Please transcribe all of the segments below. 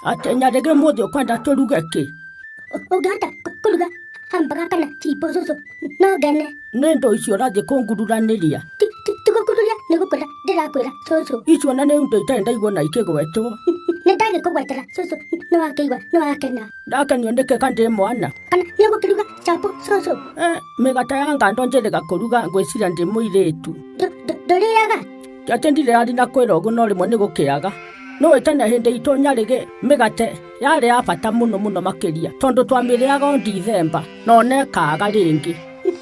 Atĩ Nyarĩgĩ ũmũthĩ ũkwenda tũruge kĩ? Ũngĩhota kũruga hamburger kana chipo cũcũ no ngene. Nĩ ndũ icio ũrathiĩ kũngururanĩria? Ti gũkururia nĩ gũkwĩra ndĩrakwĩra cũcũ. Icio na nĩ indo itarĩ ndaigua ona ikĩgwetwo. Nĩ ndagĩkũgwetera cũcũ nĩ wakĩigua nĩ wakena. Ndakenio nĩkĩ ka ndĩ mwana? Kana nĩ ũgũkĩruga chapo cũcũ? Eh, mĩgate ya ngando njĩrĩga kũruga ngwĩciria ndĩ mũirĩtu. Ndũrĩaga? Ti atĩ ndirĩ na kwĩra ũguo no rĩmwe nĩ gũkĩaga. Nĩũĩ tene hĩndĩ itũ Nyarĩgĩ mĩgate yarĩ ya bata mũno mũno makĩria tondũ twamĩrĩaga o Ndithemba na ona ĩkaaga rĩngĩ.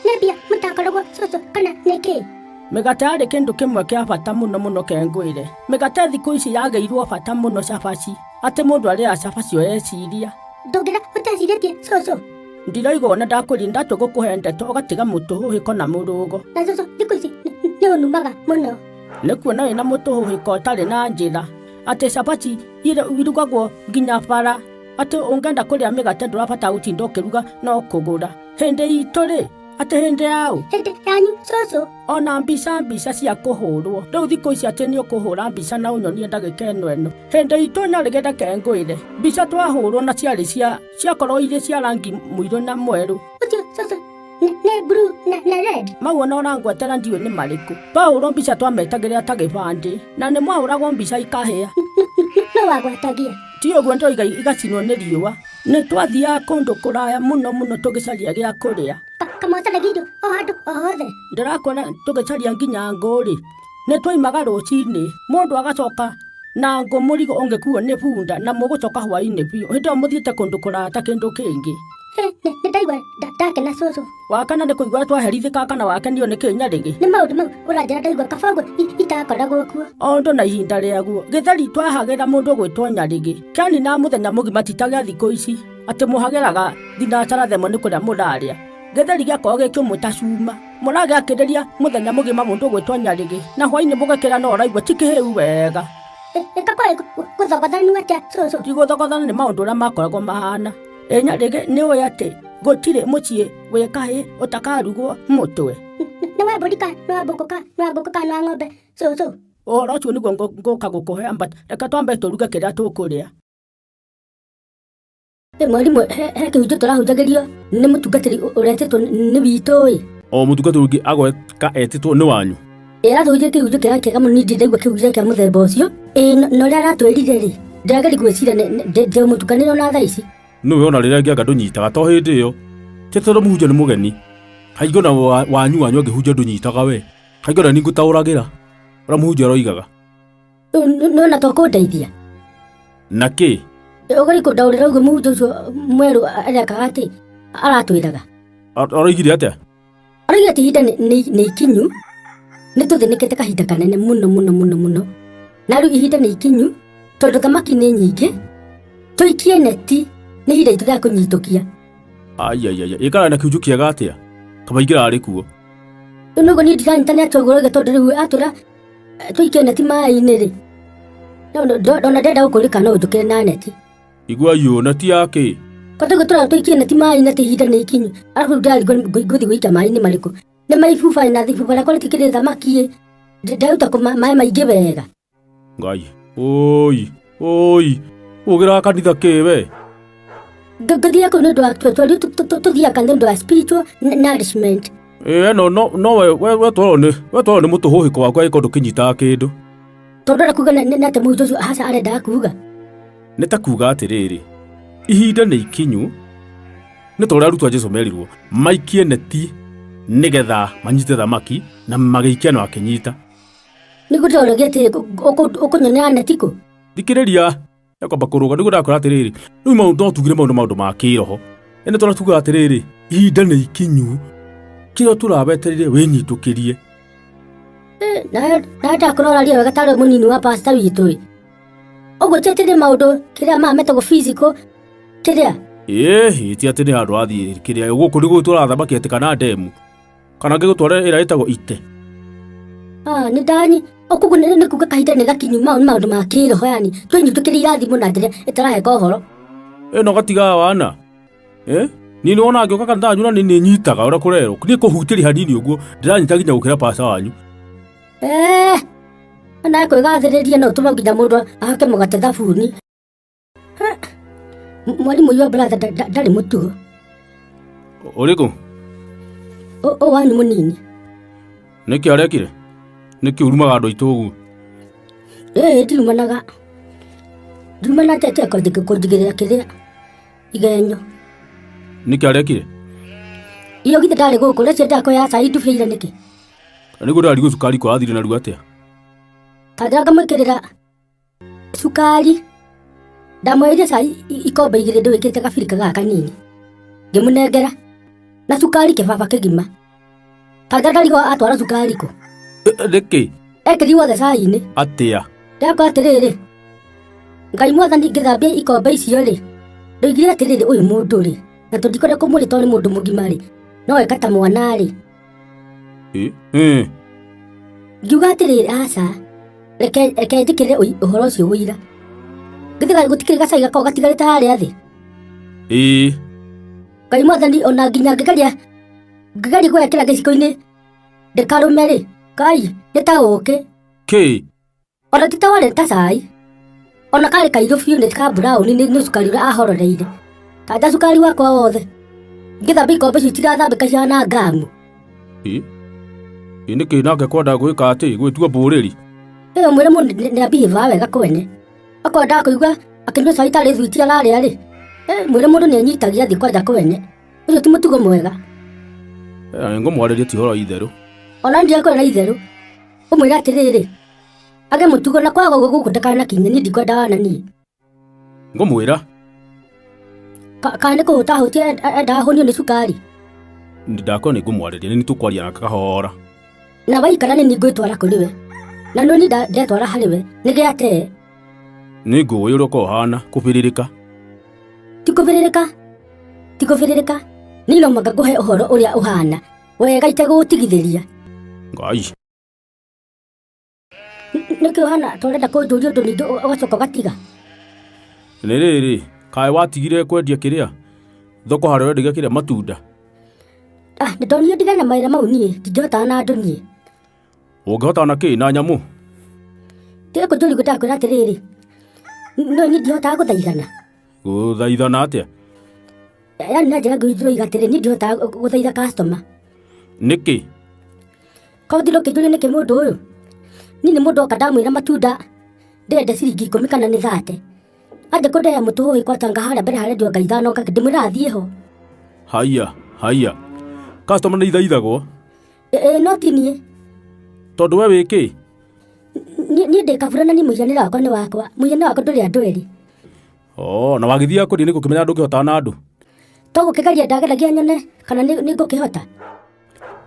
Nĩ mbia mũtakoragwo cũcũ kana nĩkĩ? Mĩgate yarĩ kĩndũ kĩmwe kĩa bata mũno mũno ke ngwĩre. Mĩgate thikũ ici yagĩirwo bata mũno cabaci atĩ mũndũ arĩaga cabaci o eciria. Ndũngĩra ũtecirĩtie cũcũ. Ndiraigua ona ndakwĩrire ndatua gũkũhe ndeto ũgatiga mũtũhũhĩko na mũrũgo. Na cũcũ thikũ ici nĩ ũnumaga mũno. Nĩ kuona wĩna mũtũhũhĩko ũtarĩ na njĩra atĩ cabaci irugagwo nginya bara atĩ ũngĩenda kũrĩa mĩgate ndũrabatara gũtinda ũkĩruga no kũgũra. Hĩndĩ itũ rĩ atĩ hĩndĩ yaũ? Hĩndĩ yanyu cũcũ. Ona mbica mbica cia kũhũrwo rĩu thikũ ici atĩ nĩ ũkũhũra mbica na ũnyonie ndagĩka ĩno ĩno. Hĩndĩ itũ Nyarĩgĩ reke ngwĩre mbica twahũrwo na ciarĩ cia ciakorwo irĩ cia rangi mũirũ na mwerũ. Ũcio cũcũ nĩ blue na red. Mau ona ũrangwetera ndiũĩ nĩ marĩkũ. Twahũrwo mbica twametagĩrĩra ta gĩbandĩ na nĩ mwahũragwo mbica ikahĩa. No wagwatagia. Ti ũguo ndoiga igacinwo nĩ riũa. Nĩ twathiaga kũndũ kũraya mũno mũno tũgĩcaria gĩa kũrĩa. Kamwacaragia irio o handũ o hothe. Ndĩrakwĩra tũgĩcaria nginya ngũ-rĩ, nĩ twaimaga rũcinĩ, mũndũ agacoka na ngũ mũrigo ũngĩkuo nĩ bunda na mũgũcoka hwainĩ biũ. Hĩndĩ ĩyo mũthiĩte kũndũ kũraya ta kĩndũ kĩngĩ. Nĩ ndaigua ndakena cũcũ. Wakena nĩ kũigua twaherithĩkaga kana wakenio nĩ kĩ Nyarĩgĩ? Nĩ maũndũ mau ũranjĩra ndaigua kaba ũguo itakoragwo kuo. O ũndũ na ihinda rĩaguo. Gĩtheri twahagĩra mũndũ ũgwĩtwo Nyarĩgĩ. Kĩanina mũthenya mũgima ti ta gĩa thikũ ici atĩ mũhagĩraga thinacara themwe nĩ kũrĩa mũrarĩa. Gĩtheri gĩakoragwo gĩ kĩũmũ ta cuma. Mũragĩakĩrĩria mũthenya mũgima mũndũ ũgwĩtwo Nyarĩgĩ na hwainĩ mũgekĩra no ũraigua ti kĩhĩu wega. Ĩka kwĩ gũthogothanio atĩa cũcũ? Ti gũthogothana nĩ maũndũ ũrĩa makoragwo mahana. Ĩ Nyarĩgĩ nĩ ũĩ atĩ gũtirĩ mũciĩ wĩ kahĩĩ ũtakarugwo mũtwe? Nĩ wa mbũri ka nĩ wa mbũkũ ka nĩ wa ngũkũ ka nĩ wa ng'ombe cũcũ? Ũhoro ũcio nĩguo ngũka gũkũhe but reke twambe tũruge kĩrĩa tũkũrĩa. Mwarimũ he kĩhunjio tũrahunjagĩrio nĩ mũtungatĩri ũretĩtwo nĩ witũ ĩ. O mũtungatĩri ũngĩ agoka etĩtwo nĩ wanyu? Ĩ aratũhunjĩria kĩhunjio kĩrĩa kĩega mũno niĩ ndirĩ ndaigua kĩhunjio kĩa mũthemba ũcio. Ĩ na ũrĩa aratwĩrire rĩ, ndĩrageria gwĩciria ndĩ mũtukanĩre ona thaa ici. Nĩwe ona rĩrĩa ngĩanga ndũnyitaga to hĩndĩ ĩyo. Ti tondũ mũhunjia nĩ mũgeni. Kaingĩ ona wanyu wanyu angĩhunjia ndũnyitaga we. Kaingĩ ona ningũtaũragĩra ũrĩa mũhunjia aroigaga. Nona to kũndeithia. Na kĩ? Ũgari kũndaũrĩra ũguo mũhunjia ũcio mwerũ arekaga atĩ aratwĩraga. Aroigire atĩa? Aroigire atĩ ihinda nĩ ikinyu, nĩ tũthĩnĩkĩte kahinda kanene mũno mũno mũno mũno. Na rĩu ihinda nĩ ikinyu tondũ thamaki nĩ nyingĩ, tũikie neti nĩ ihinda itũ rĩa kũnyitũkia. Aiaiaia, ĩkara na kĩhunjio kĩega atĩa? Kaba ingĩrarĩ kuo. Rĩu nĩguo niĩ ndiranyita nĩ atĩa ũguo ũroiga tondũ rĩu atwĩra tũikie neti maĩ-inĩ rĩ. Ndona ndĩrenda gũkũria no ũnjũkĩre na neti. Igua yũ, neti ya kĩ? Kwata ũguo tũrona tũikie neti maĩ-inĩ atĩ ihinda nĩ ikinyu. Arabu rĩu ndĩrarigwo ngũthiĩ gũikia maĩ-inĩ marĩkũ. Nĩ ma ibuba na ibuba rĩakwa rĩtikĩrĩ thamaki ĩ. Ndaruta kũ maĩ maingĩ wega. Ngai, oi, oi, ũgĩraga kanitha kĩ we? Ngũthiaga kũu nĩ ũndũ wa tũthiaga kanitha nĩ ũndũ wa spiritual nourishment. Ĩĩ no no no we we wetwarwo nĩ wetwarwo nĩ mũtũhũhĩko waku angĩkorwo ndũkĩnyitaga kĩndũ. Tondũ arenda kuga nĩ atĩ mũhunjia ũcio haca arendaga kuga. Nĩ ta kuga atĩrĩrĩ, ihinda nĩ ikinyu, nĩ ta ũrĩa arutwo a Jesu merirwo maikie neti nĩgetha manyite thamaki na magĩikia na akĩnyita. Nĩguo ndĩroragia atĩrĩ ũkũnyonera neti kũ? Thikĩrĩria, ekwamba kũrũga nĩguo ndakwĩra atĩrĩrĩ, rĩu maũndũ no tugire maũndũ maũndũ ma kĩroho. Ĩndĩ tondũ tugaga atĩrĩrĩ, ihinda nĩ ikinyu, kĩrĩa tũrawetereire wĩnyitũkĩrie. Nawe ndakorwo ũraria wega tarĩ mũnini wa pastor witũ ĩ. Ũguo ti atĩ nĩ maũndũ kĩrĩa maya metagwo physical kĩrĩa? Ĩĩ, ti atĩ nĩ handũ wathiĩ kĩrĩa gũkũ nĩ gũtwara thamaki atĩ kana ndemu. Kana ngĩgũtwara ĩrĩa ĩtagwo ite. Ah, nĩ ndanyi ũkoguo nĩ kuga kahinda nĩ gakinyu mau nĩ maũndũ ma kĩroho yani twĩnyitũkĩre irathimo na njĩra ĩtaraheka ũhoro. Ĩno gatigaga wana. Eh? Niĩ nĩ wona ngĩũka kanitha wanyu na nĩ nĩ nyitaga ũrĩa kũrerwo. Niĩ kũhutĩria hanini ũguo ndĩranyita nginya gũkĩra pasta wanyu. Eh, na kwĩgathĩrĩria no ũtũme nginya mũndũ ahake mũgate thabuni. Mwarimũ your brother ndarĩ mũtugo. Ũrĩkũ? Ũ wanyu mũnini. Nĩkĩ arekire? Nĩkĩ ũrumaga andũ aitũ ũguo? Ĩĩ ndirumanaga. Ndirumanaga tete kũnjigĩrĩra kĩrĩa igenyo. Nĩkĩ arekire? Iyo githĩ ndarĩ gũkũ ũreciria ndakoya cai ndubia ira nĩkĩ? Nĩguo ndĩrarigwo cukari ko athire narua atĩa? Kanjĩra ngamwĩkĩrĩra cukari. Ndamweheria cai ikombe igĩrĩ ndĩwĩkĩrĩte gabirika gaka kanini. Ngĩmũnengera na cukari kĩbaba kĩgima. Kanja ndarigwo atwara cukari kũ? Nĩkĩ? Ekĩri wothe cai-inĩ. Atĩa? Ndakwa atĩrĩrĩ, Ngai mwathani ngĩthambia ikombe icio rĩ, ndoigire atĩrĩrĩ ũyũ mũndũ rĩ, na tũndikwenda kũmũrĩa tondũ nĩ mũndũ mũgima rĩ, no eka ta mwana rĩ. Ngiuga atĩrĩrĩ aca, reke njĩkĩre ũhoro ũcio ũira. Githĩ gũtikĩrĩ gacai gakoragwo gatigarĩte harĩa thĩ? Ĩĩ. Ngai mwathani ona nginya ngĩgeria ngĩgeria gwekĩra gĩciko-inĩ ndĩkarũme rĩ, Ngai nĩ ta ũkĩ. Kĩ? Ona ti ta warĩ ta cai. Ona karĩ kairũ biũ nĩ ka brown nĩ cukari ũrĩa ahororeire. Kanja cukari wakwa wothe. Ngĩthambia ikombe icio itirathambĩka cihana ngamu. Ĩ? Ĩ nĩkĩ nake kwenda gwĩka atĩ gwĩtua mbũrĩri? Ĩyo mwĩre mũndũ nĩ ambihĩvaga wega kwene. Akorwo ndakũigua akĩnyua cai tarĩ thwiti ararĩa rĩ, mwĩre mũndũ nĩ enyitagia athiĩ kwanja kwene. Ũcio ti mũtugo mwega. Ngũmwarĩria ti ũhoro wa itherũ. Ona ndirakora na itherũ. Ũmwĩre atĩrĩrĩ, age mũtugo na kwaga ũguo gũkũ ndakanakinye niĩ ndikwenda wana niĩ. Ngũmwĩra. Kana nĩ kũhũta ahũtie endaga ahũnio nĩ cukari. Ndakorwo nĩ ngũmwarĩria nĩ tũkwaria nake kahora. Na waikara nĩ niĩ ngwĩtwara kũrĩ we. Na nĩ niĩ ndetwara harĩ we nĩ gĩatee. Nĩ ngũĩ ũrĩa ũkoragwo ũhana kũbĩrĩrĩka. Ti kũbĩrĩrĩka. Ti kũbĩrĩrĩka. Niĩ no mũhaka ngũhe ũhoro ũrĩa ũhana. Wega itegũgũtigithĩria. Ngai. Nĩkĩ ũhana ta ũrenda kũnjũria ũndũ ningĩ ũgacoka ũgatiga? Nĩ rĩrĩ, kaĩ watigire kwendia kĩrĩa? Thoko harĩa ũrendagia kĩrĩa matunda? Ah, nĩndonire ndigane na mawĩra mau niĩ, ndingĩhotana na andũ niĩ. Ũngĩhotana na kĩ na nyamũ? Tiga kũnjũria ũguo ndakwĩra atĩrĩrĩ, no niĩ ndihotaga gũthaithana. Gũthaithana atĩa? Yaani na njĩra nguhĩ ndĩroiga atĩrĩ, niĩ ndihotaga gũthaitha customer. Nĩkĩ? Korwo ndĩrĩ ũkĩnjũria nĩkĩ mũndũ ũyũ? Niĩ nĩ mũndũ oka ndamwĩra matunda ndĩrenda ciringi 10 kana nĩ 30. Anje kũndehera mũtũhũhĩ kwatanga harĩa mbere harendio nga ithano ndĩmwĩra athiĩ ho. Haiya, haiya. Customer nĩ ithaithagwo? Ĩ no ti niĩ. Tondũ we wĩ kĩ? Niĩ ndĩ kabura na niĩ mũhianĩre wakwa nĩ wakwa. Mũhianĩre wakwa ndũrĩ andũ erĩ. Oh, na wagĩthiaga kwendia nĩ gũkĩmenya ndũngĩhotana na andũ? To gũkĩgeria ndageragia nyone kana nĩ ngũkĩhota.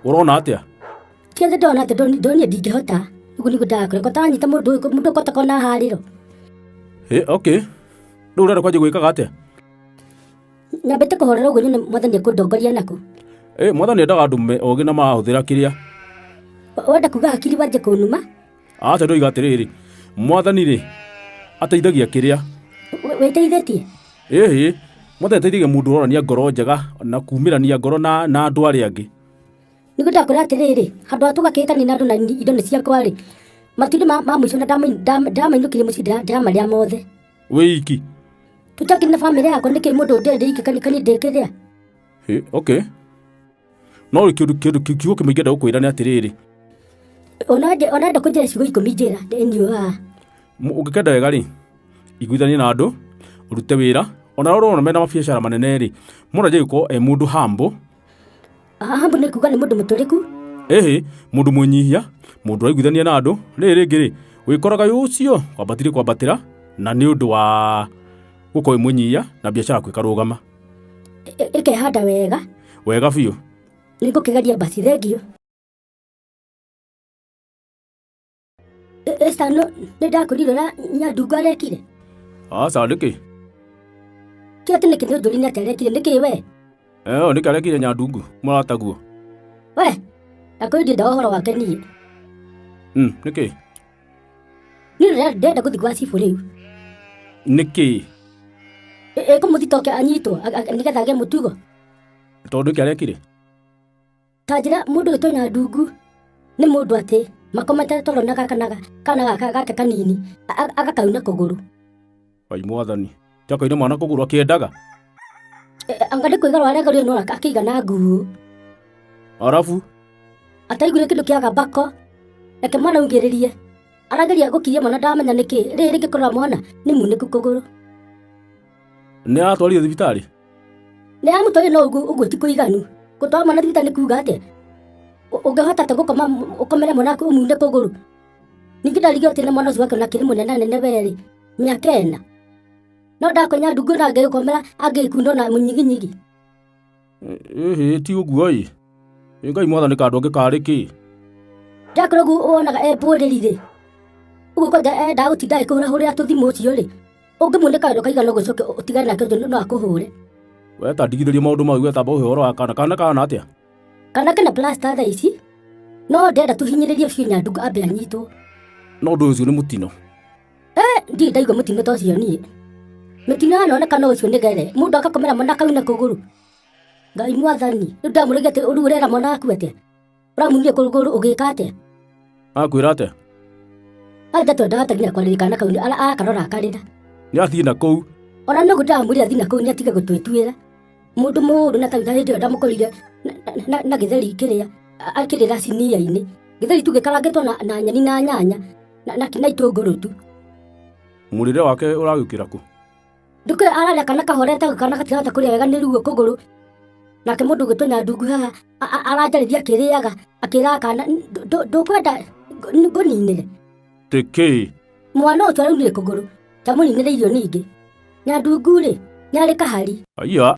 Ũrona atĩa? Ti atĩ ndona atĩ ndonire ndingĩhota. Ũguo nĩguo ndakora. Ko taranyita mũndũ ũyũ, mũndũ ũkota kona harĩro. Ĩ, okay. Rĩu ũrenda kwanjia gwĩkaga atĩa? Nyambĩte kũhorera ũguo nyone mwathani ekũndongoria nakũ. Ĩ, mwathani endaga andũ me ogĩ na marahũthĩra kĩrĩa. Wenda kuga hakiri wanjie kũnuma? Aca ndoiga atĩrĩrĩ, mwathani rĩ, ateithagia kĩrĩa. Wĩteithĩtie? Ĩhĩ, mwathani ateithagia mũndũ ũronania ngoro njega na kumĩrania ngoro na andũ arĩa angĩ. Nĩguo ndakwĩra atĩrĩrĩ, handũ ha tũgakĩhĩtania na andũ na indo nĩ ciakwa rĩ, matunda ma mũico na ndamainũkirie mũciĩ ndĩramarĩa mothe. Wĩ iki? Tũtakĩrĩ na bamĩrĩ yakwa nĩkĩ mũndũ ndĩrĩ iki kani ndĩkĩrĩa? Ĩ, okay. No kĩndũ kĩndũ kiugo kĩmwe ingĩenda gũkwĩra nĩ atĩrĩrĩ. Ona enda kũnjĩra ciugo 10 njĩra, ndĩ haha. Ũngĩkenda wega rĩ, iguithanie na andũ, ũrute wĩra, ona arĩa ũrona mena mabiacara manene rĩ, mũndũ anjagia gũkorwo e mũndũ humble. Humble nĩ kuga nĩ mũndũ mũtũrĩku? Ĩhĩ, mũndũ mwĩnyihia, mũndũ ũraiguithania na andũ, rĩrĩ rĩngĩ rĩ, wĩkoraga wĩ ũcio kwambatire kwambatĩra na nĩ ũndũ wa gũkorwo wĩ mwĩnyihia na biacara yaku ĩkarũgama. Ĩkehanda wega. Wega biũ. Nĩ ngũkĩgeria basi, thengiũ. Esther, nĩ ndakwĩrire ũrĩa Nyandungu arekire? Aca, nĩkĩ? Ti atĩ nĩkĩ nĩ ũnjũrie nĩ atĩa arekire, nĩkĩ we? Nĩkĩ arekire Nyandungu, mũrataguo? We, ndakwĩrire ndiendaga ũhoro wake niĩ. Nĩkĩ? Niĩ ndĩrenda gũthiĩ gwa cibũ rĩu. Nĩkĩ? Ĩkũmũthitoke anyitwo, nĩgetha agĩe mũtugo. Tondũ nĩkĩ arekire? Ta njĩra mũndũ wĩtwo Nyandungu nĩ mũndũ atĩ makomete toro na kana gaka gake kanini agakauna kũgũrũ. Ngai mwathani. Tiakaire mwana kũgũrũ akĩendaga. Anga nĩ kwĩgarũra aregarũrire no akĩigana nguo. Arabu Ataiguire kĩndũ kĩaga mbako. Reke mwana augĩrĩrie. Arageria gũkiria mwana ndamenya nĩkĩ. Rĩrĩ rĩngĩ kũrora mwana nĩ munĩku kũgũrũ. Nĩ aratwarire thibitarĩ? Nĩ amũtwarire no ũguo ũguo ti kũiganu. Gũtwara mwana thibitarĩ nĩ kuga atĩa? Ũngĩhota atĩa gũkoma ũkomere mwana waku ũmune kũgũrũ? Ningĩ ndarigio atĩ na mwana ũcio wake onake nĩ mũnene nene werĩ, mĩaka ĩna. No ndakonya ndungu na angĩgũkomera angĩkundwo na mũnyiginyigi. Ĩhĩ ti ũguo ĩ. Ĩ Ngai mwathani kandũ angĩ karĩ kĩ? Ndakorwo ũguo wonaga e mbũrĩri rĩ, ũguo kwanja endaga gũtinda agĩkũhũrahũrĩra tũthimũ ũcio rĩ, ũngĩmunĩka wendo kaigana ũguo ũcoke ũtigane nake ũcio no akũhũre. We ta ndigithĩrie maũndũ mau we tamba ũhe ũhoro wa kana. Kana kahana atĩa? Kana kena plaster thaa ici, no ndĩrenda tũhinyĩrĩrie biũ Nyandungu ambe anyitwo. No ũndũ ũcio nĩ mũtino. Ndirĩ ndaigua mũtino ta ũcio niĩ. Mĩtino yanoneka no ũcio nĩ gere, mũndũ agakomera mwana akauna kũgũrũ. Ngai mwathani, rĩu ndamũrĩgia atĩ rĩu ũrera mwana waku atĩa? Ũramunia kũgũrũ ũgĩka atĩa? Akwĩra atĩa? Anja twendaga ta nginya kwarĩria kana kau akarora akarĩra. Nĩ athiĩ na kũu. Ona no ndamwĩrire athiĩ na kũu nĩ atige gũtwĩtuĩra. Mũndũ mũũru na tau hĩndĩ ĩyo ndamũkorire na gĩtheri kĩrĩa akĩrĩra cinia-inĩ. Gĩtheri tu gĩkarangĩtwo na nyeni na nyanya na itũngũrũ tu. Mũrĩre wake ũragĩũkĩra kũ? Ndukũ ararĩa kana kahorete kana gatirahota kũrĩa wega nĩ ruo kũgũrũ. Nake mũndũ ũgwĩtwo Nyandungu haha aranjarĩria akĩrĩaga akĩraga kana ndũkwenda ngũninĩre. Tĩkĩ? Mwana ũcio araunire kũgũrũ tamũninĩre irio ningĩ. Nyandungu rĩ nĩ arĩ kahari. Aiya.